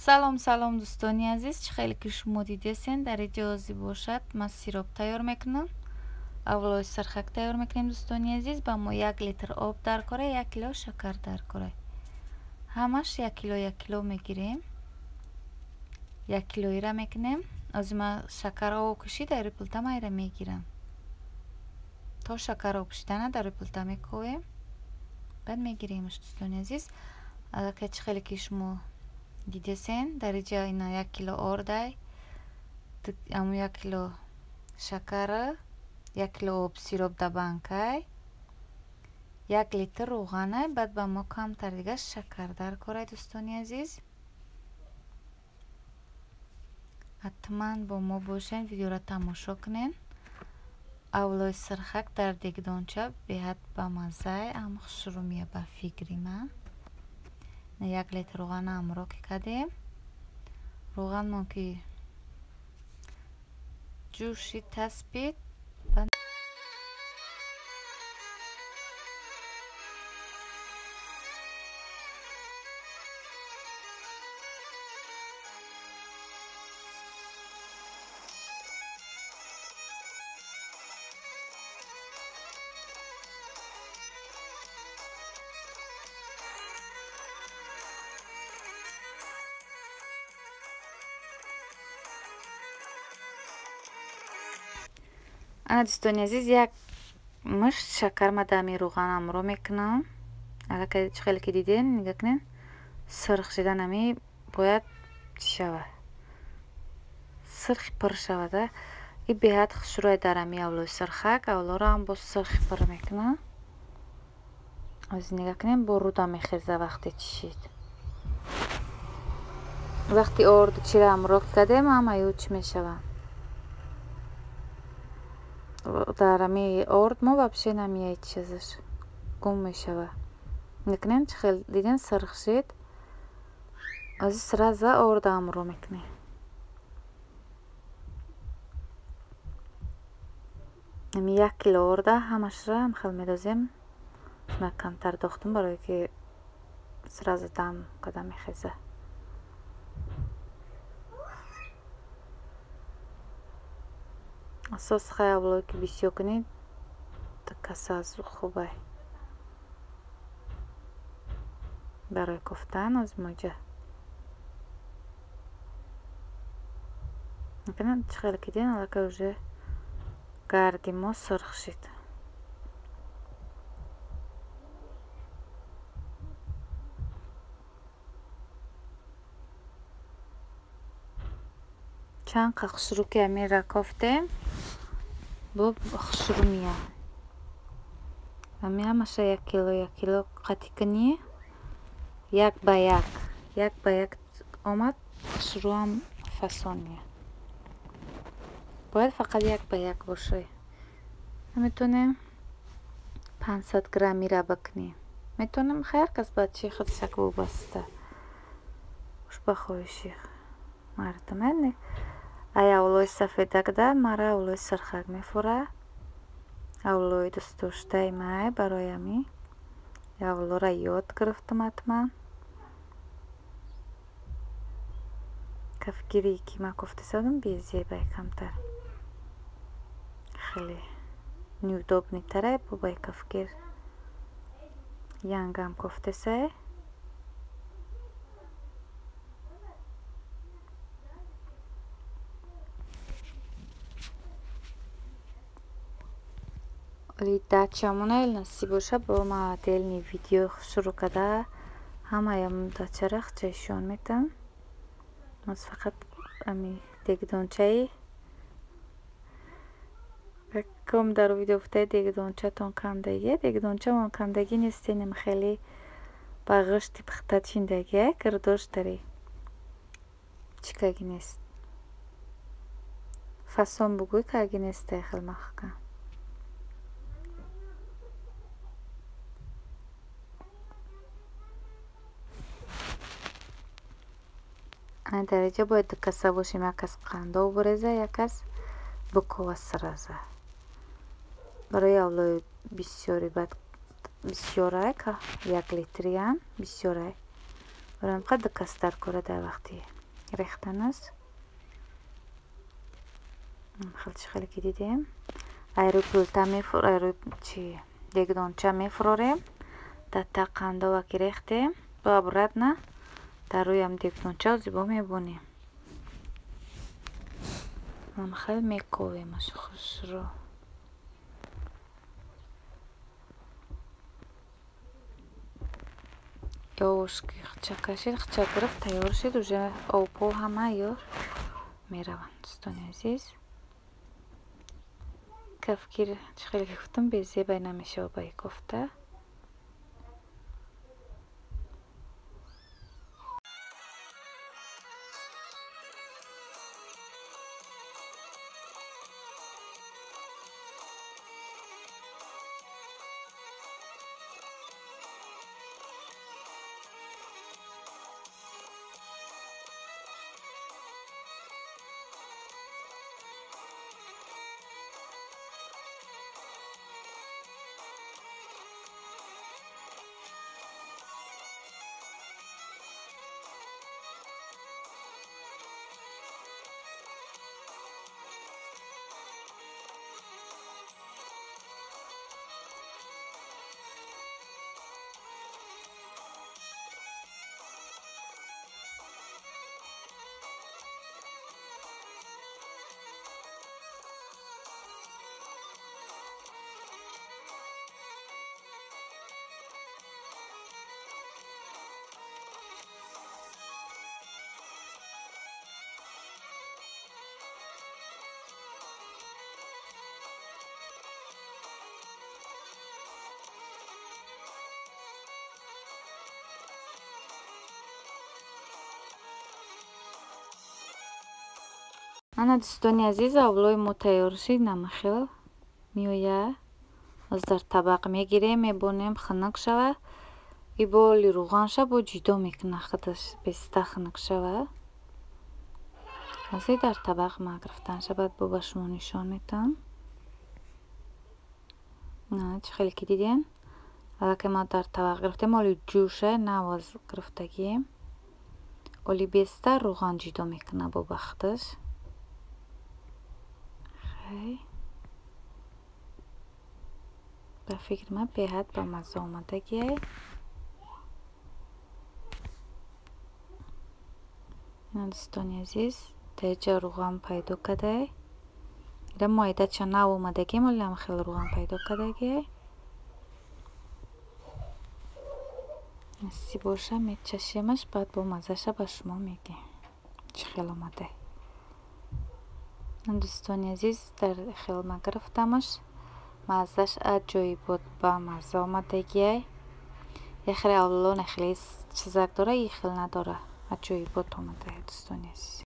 Салом салом дӯстони азиз, чӣ хеле ки шумо дидесен, дар иҷози бошад ман сироп тайёр мекунам. Аввало сирхак тайёр мекунем дӯстони азиз. Ба мо 1 литр об даркора, 1 кило шакар даркора. Ҳамаш 1 кило 1 кило мегирем. 1 килоира мекунем. Ҳозир ман шакар об кушид, дар рӯи плита ман ира мегирам. То шакар об кушидана дар рӯи плита мекӯем. Баъд мегиремаш дӯстони азиз. Аллакай чӣ хеле ки шумо дидесен, дар иҷа ина 1 кило ордай, аму 1 кило шакара, 1 кило об сироп да банкай, 1 литр рӯғанай. Баъд ба мо камтар дига шакар даркорай дӯстони азиз. Ҳатман бо мо бошен, видеоро тамошо кунен. Авлои сирхак дар дегдонча беҳад бамаззай, ам хушрӯ меяд ба фикри ман. 1 литр рӯғана ҳамроҳ ки кардем. Рӯғанмон ки ҷӯшид, таспид. Ана дӯстони азиз, як мушт шакар ма дар рӯған ҳамроҳ мекунам. Аллакай чӣ хеле ки диден, нигоҳ кунед, сирх шидан ами бояд чӣ шавад? Сирхи пур шавад. И беҳад хушрӯй дар ами авлои сирхак. Авлоро ҳам боз сирхи пур мекунам. Ҳозир нигоҳ кунед, бо руда мехеза вақте чишид. Вақти орду чира ҳамроҳ кардем, ҳамаи ӯ чӣ мешавад? Дар ами орд мо вообще намеяд чизаш, гум мешавад. Мекунем чӣ хел диден, сирх шид. Ҳозир сразу орда ҳамроҳ мекунем. Ами 1 кило орда ҳамашро ҳамхел медозем. Ман камтар дохтам, барое ки сразу дам када мехеза. Асос хай авлое ки бисёр кунед, каса аз хубай барои кофтан. Ҳозир мо иҷа чӣ хеле ки диден, аллакай уже гарди мо сирх шид. Чанд қа хушрӯ ки амира кофтем, бо хушрӯ меяд. Ами ҳамаша 1 кило 1 кило қатӣ кунӣ, як ба як, як ба як омад, хушрӯам фасон меяд. Бояд фақат як ба як бошад. Метавонем 500 граммира бикунем. Метавонем ҳар кас ба чӣ худшак вобаста. Хуш ба хоҳиши мардум. Ай авлои сафедакда мара авлои сирхак мефурад. Авлои дӯстдоштаи май, барои ами авлоро ёд гирифтам ҳатман. Кафгирие ки ман кофта задам безебай камтар. Хеле неудобныйтарай бо кафгир. Янгам кофтасай. Оли дачамона насиб боша, бо ма отдельный видео шурӯъ карда ҳамаям дачара хчайшон метам. Моз фақат ами дегдончаи ком дар видео гуфтаи дегдончатон кандагие, дегдончамон кандагӣ нестенем, хеле ба ғишти пухта чиндагие, кирдош дари чӣ кагӣ нест. Фасон бугӯй кагӣ нестай хел маҳкам. Ана дар иҷа бояд ду каса бошем, як кас қандоб буреза, як кас букова сраза. Барои авлои бисёри баъд бисёрай, 1 литриам бисёрай. Барои ҳамин ду кас даркора дар вақти рехтанаш. Хел чӣ хеле ки дидем. Айрӯи пулта айрӯи чи дегдонча мефурорем. Дар та қандова ки рехтем, бо обратно дар рӯям дегдонча зибо мебонем. Хел мековемаш хушро. Ёвош ки хча кашид, хча гирифт, тайёр шид, уже обҳо ҳама ё мераванд, дӯстони азиз. Кафгир чӣ хеле ки гуфтам, безебай намешава ба кофта. Ана дӯстони азиз, авлои мо тайёр шид, намахел меояд. Аз дар табақ мегирем, мебонем хунук шава. И боли рӯғанша бо ҷудо мекуна худаш, беста хунук шава. Ази дар табақ ма гирифтанша, баъд бо ба шумо нишон метам. На, чӣ хеле ки дидем. Аллакай ма дар табақ гирифтем, оли ҷӯша нав аз гирифтагием. Оли беста рӯған ҷудо мекуна бо ба худаш. Ба фикри ман беҳад ба мазза омадагиай. Ина дӯстони азиз, дар инҷа рӯған пайдо кадай. Ира мо айдача нав омадагием, оли ҳам хеле рӯған пайдо кадагиай. Си боша мечашемаш, баъд бо маззаша ба шумо мегӯем чӣ хел омадай. Дӯстони азиз, дар хел ма гирифтамаш, маззаш аҷоибот ба мазза омадагиай. Яхеле авло нахеле чизак дора, и хел надора. Аҷоибот омадая, дӯстони азиз.